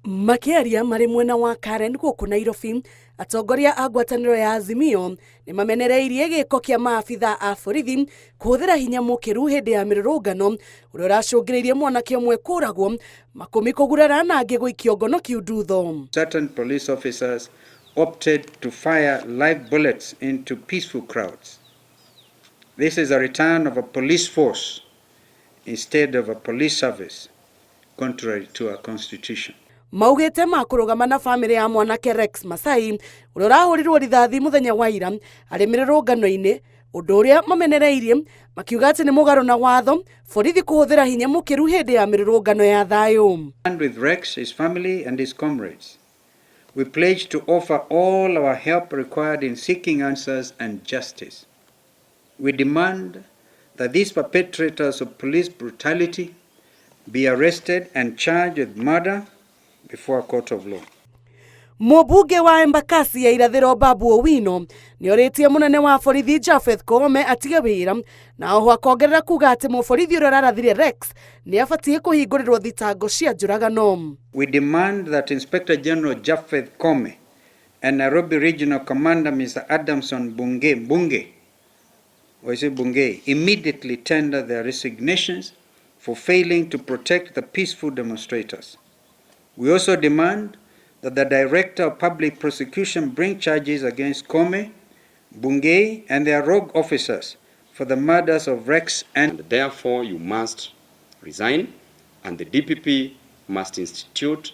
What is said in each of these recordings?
Makĩaria marĩ mwena wa Karen gũkũ Nairobi, atongoria a ngwatanĩro ya Azimio nĩ mamenereirie gĩko kĩa maabitha a borithi kũhũthĩra hinya mũkĩru hĩndĩ ya mĩrũrũngano ũrĩa ũracũngĩrĩirie mwanake ũmwe kũragwo, makũmi kũgurara na angĩ gũikio ngono kiundutho. Certain police officers opted to fire live bullets into peaceful crowds. This is a return of a police force instead of a police service, contrary to our constitution. Maugĩte makũrũgama na bamĩrĩ ya mwanake Rex Masai ũrĩa ũrahũrirwo rithathi mũthenya wa ira arĩ mĩrũrũngano-inĩ, ũndũ ũrĩa mamenereirie makiuga atĩ nĩ mũgarũ na watho borithi kũhũthĩra hinya mũkĩru hĩndĩ ya mĩrũrũngano ya thayũ. And with Rex, his family and his comrades, we pledge to offer all our help required in seeking answers and justice. We demand that these perpetrators of police brutality be arrested and charged with murder before a court of law. Mũmbunge wa Embakasi ya Irathĩro Babu Owino nĩ orĩtie mũnene wa borithi Japheth Koome atige wĩra, na oho akongerera kuga atĩ mũborithi ũrĩa ũrarathire Rex nĩ abatiĩ kũhingũrĩrwo thitango cia njũragano. We demand that Inspector General Japheth Koome and Nairobi Regional Commander Mr. Adamson Bunge, or is it Bungei, immediately tender their resignations for failing to protect the peaceful demonstrators. We also demand that the Director of Public Prosecution bring charges against Koome, Bungei, and their rogue officers for the murders of Rex and And therefore you must resign, and the DPP must institute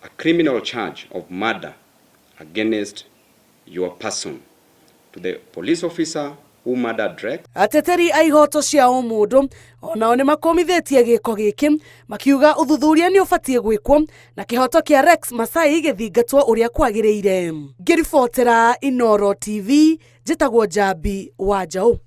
a criminal charge of murder against your person. To the police officer who murdered Rex. Ateteri a ihoto cia ũmũndũ onao nĩ makũmithĩtie gĩko gĩkĩ, makiuga ũthuthuria nĩ ũbatiĩ gwĩkwo na kĩhoto kĩa Rex Masai gĩthingatwo ũrĩa kwagĩrĩire. Ngĩribotera Inooro TV, njĩtagwo Njambi wa Njaũ.